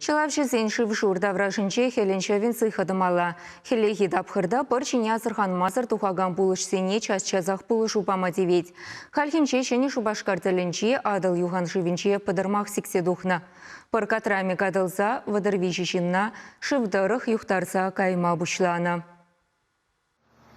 Ҫӑлавҫӑсен шыв-шур таврашӗнче хӗлӗн-ҫӑвӗн сыхӑ тӑмалла. Хӗллехи тапхӑрта пӑр ҫине асӑрханмасӑр тухакан пулӑҫсене час-часах пулӑшу пама тивет. Хальхинче Ҫӗнӗ Шупашкар тӗлӗнчи Атӑл юхан шывӗнче пӑтӑрмах сиксе тухнӑ. Пӑр катрамӗ катӑлса 33 ҫынна шыв тӑрӑх юхтарса кайма пуҫланӑ.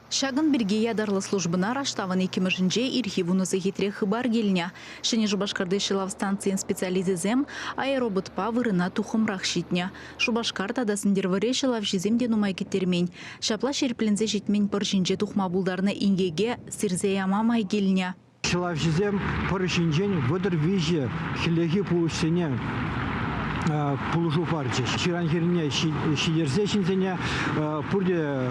Ҫакӑн пирки ятарлӑ службӑна раштавӑн иккӗмӗшӗнче ирхи вунӑ сехетре хыпар килнӗ. Ҫӗнӗ Шупашкарти ҫӑлав станцийӗн специалисчӗсем аэроботпа вырӑна туххӑмрах ҫитнӗ. Шупашкар тата Сӗнтӗрвӑрри ҫӑлавҫисем те нумай кӗттермен. Ҫапла ҫирӗпленсе ҫитмен пӑр ҫинче тухма пултарнӑ инкеке сирсе яма май килнӗ. Ҫӑлавҫӑсем пӑр ҫинчен 33 хӗллехи пулӑҫсене пулӑшу парчӗҫ. Ҫыран хӗррине ҫитерсе ҫынсене пурте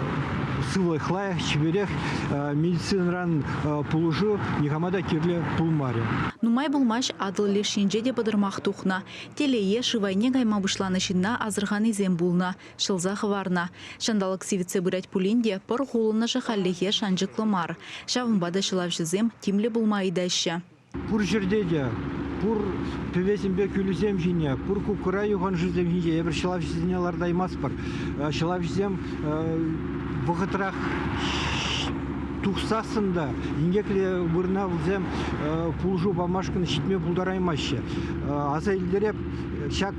сывлӑх лайӑх, чиперех медицинӑран пулӑшу никама та кирлӗ пулмарӗ. Нумай пулмасть Атӑл леш енче те пӑтӑрмах тухнӑ. Телее, шыв айне кайма пуҫланӑ ҫынна асӑрханисем пулнӑ. Ҫӑлса хӑварнӑ. Ҫанталӑк сивӗтсе пырать пулин те пӑр хулӑнӑшӗ хальлӗхе шанчӑклӑ мар. Ҫавӑнпа та ҫӑлавҫӑсем тимлӗ пулма ыйтаҫҫӗ. Пур ҫӗрте те, пур пӗвесемпе кӳлӗсем ҫине, пур кукӑра юханшывсем ҫинче эпир ҫӑлавҫӑсене лартаймастпӑр. Ҫӑлавҫӑсем вӑхӑтрах тухсассӑн та инкеклӗ вырӑна вӗсем пулӑшу памашкӑн ҫитме пултараймаҫҫӗ. Аса илтереп, ҫак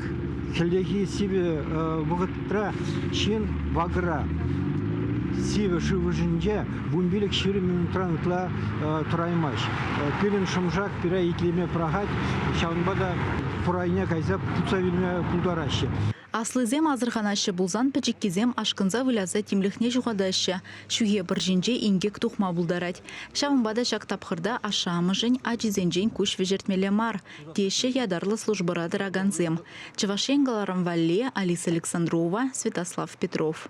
хӗллехи сивӗ вӑхӑтра ҫын вакӑра сивӗ шыв ӑшӗнче 15-20 минутран ытла тӑраймасть. Пирӗн шӑмшак пире итлеме пӑрахать, ҫавӑнпа та пур айне кайса путса вилме пултараҫҫӗ. Аслисем асӑрханаҫҫӗ пулсан пӗчӗккисем ашкӑнса выляса тимлӗхне ҫухатаҫҫӗ. Ҫӳхе пӑр ҫинче инкек тухма пултарать. Ҫавӑнпа та ҫак тапхӑрта ашшӗ-амӑшӗн ачисенчен куҫ вӗҫертмелле мар, теҫҫӗ ятарлӑ службӑра тӑракансем. Чӑваш Ен кӑларӑм валли Алиса Александрова, Святослав Петров.